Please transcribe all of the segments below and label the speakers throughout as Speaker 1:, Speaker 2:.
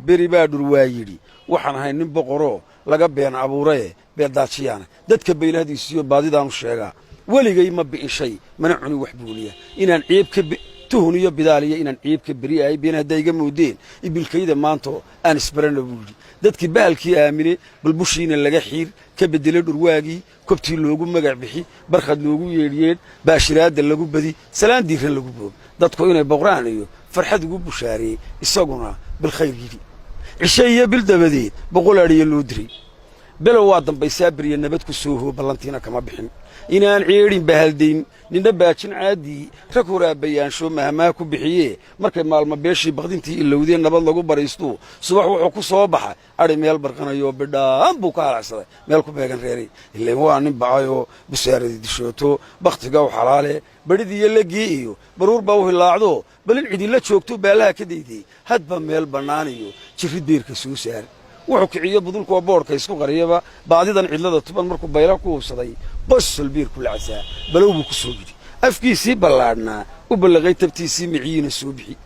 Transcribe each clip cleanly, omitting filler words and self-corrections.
Speaker 1: Beri baa dhur waa yidhi, "Waxaan ahay nin boqoroo laga been abuuraye, beeldaajiyaana dadka baylahdiisiyo baadidaanu sheegaa. Weligay ma bi'in shay, mana cunin wax buuliya. Inaan ceeb ka tuhun iyo bidaaliya, inaan ceeb ka beri ahay, been haddaa iga moodeen, ibilkayda maanto aan isbarana," buu yidhi. Dadkii bahalkii aamine, balbushiina laga xiir ka bedele dhurwaagii, kobtii loogu magac bixi, barkhad loogu yeedhyeedh, baashiraadda lagu badi, salaan diiran lagu boog, dadku inay boqraan iyo farxad ugu bushaareeyey, isaguna bilkhayr yidhi. Cishe iyo bil dabadeed 100 adhiya loo diray. Below waa dambaysaa, beriya nabad ku soo hoo, ballantiina kama bixin. Inaan ceedhin bahaldayn, nina baajin caadii, rag horaa bayaansho mahmaa ku bixiyee. Markay maalmo beeshii baqdintii ilowdeen, nabad lagu bariistuu, subax wuxuu ku soo baxay adhi meel barqanayoo bidhaan buu ka halacsaday meel ku beegan reeray. Ileen waa nin bacayoo busaaradii dishooto, bakhtiga u xalaale, badhidiiyo legii iyo baruur baa u hilaacdo. Bal in cidila joogto baallaha ka daydey, hadba meel bannaan iyo jirrid beerka soo saar. Wuxuu kiciyo budulkuwa boodhka isku qariyaba, baadidan cidlada tuban markuu bayla ku hubsaday, bosol biirku lacasaa balow buu ku soo yidhi. Afkiisii ballaadhnaa u ballaqay tabtiisii, miciyiina soo bixi.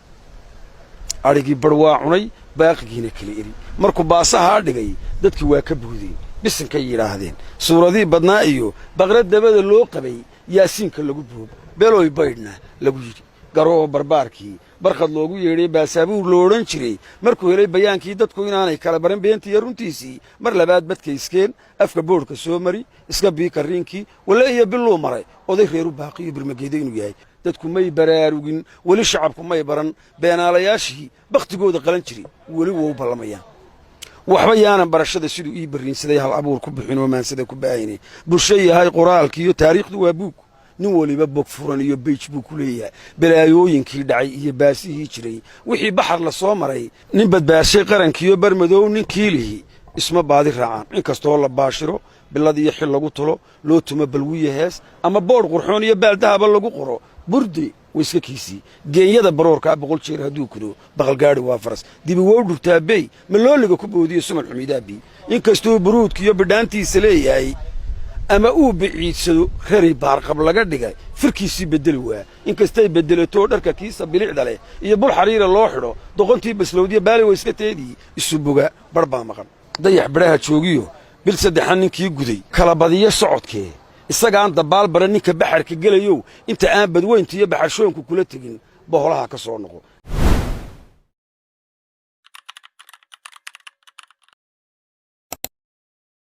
Speaker 1: Adhigii bar waa cunay, baaqigiina kala eri. Markuu baasahaa dhigay, dadkii waa ka buudeen, bisinkay yidhaahdeen. Suuradii badnaa iyo baqra dabada loo qabay, yaasiinka lagu boob, belooy baydhna lagu yidhi. Garoo barbaarkii barkhad loogu yeedhay, baasaabuur lo odhan jiray, markuu helay bayaankii dadku inaanay kala baran beentii iyo runtiisii, mar labaad badkayskeen, afka boodhka soo mari, iska bii karriinkii. Walle iyo biluu maray oday reeru baaqiyo birmageedo inuu yahay. Dadku may baraarugin weli, shacabku may baran. Beenaalayaashii bakhtigooda qalan jiray weli wou ballamayaan. Waxba yaanan barashada siduu ii barriinsaday hal abuur ku bixin oo maansada ku baahine. Bulsho yahay, qoraalkiiyo taariikhdu waa buug, nin waliba bog furan iyo page buu ku leeyahay. Balaayooyinkii dhacay iyo baasihii jiray, wixii baxar la soo maray, nin badbaashay qarankiiyo barmadow ninkii lihi isma baadi raacaan. Inkastoo la baashiro, bilad iyo xil lagu tulo, loo tumo balwiya hees ama boodh qurxoon iyo baaldahaba lagu qoro, burde wayska kiisii. Geenyada baroorkaa 100 jeer hadduu kudo, baqalgaadhi waa faras dibi wow dhurtaa bey malooliga ku boodiyo suman xumiidaabi. Inkastuu buruudkiiyo bidhaantiisa leeyahay ama uu biciidsado, rari baarqab laga dhigay firkiisii beddeli waa. Inkastay beddelatoo dharka kiisa bilicda leh iyo bul xariira loo xidho, doqontii baslowdiya baali wayska teedii isu boga, bar baa maqan. Dayax badhaha joogiyo bil saddexan ninkii guday kala badiyo socodkee, isagaan dabbaal bara ninka baxarka gelayow, inta aan badweynta iyo baxarshoonku kula tegin, boholaha ka soo noqo.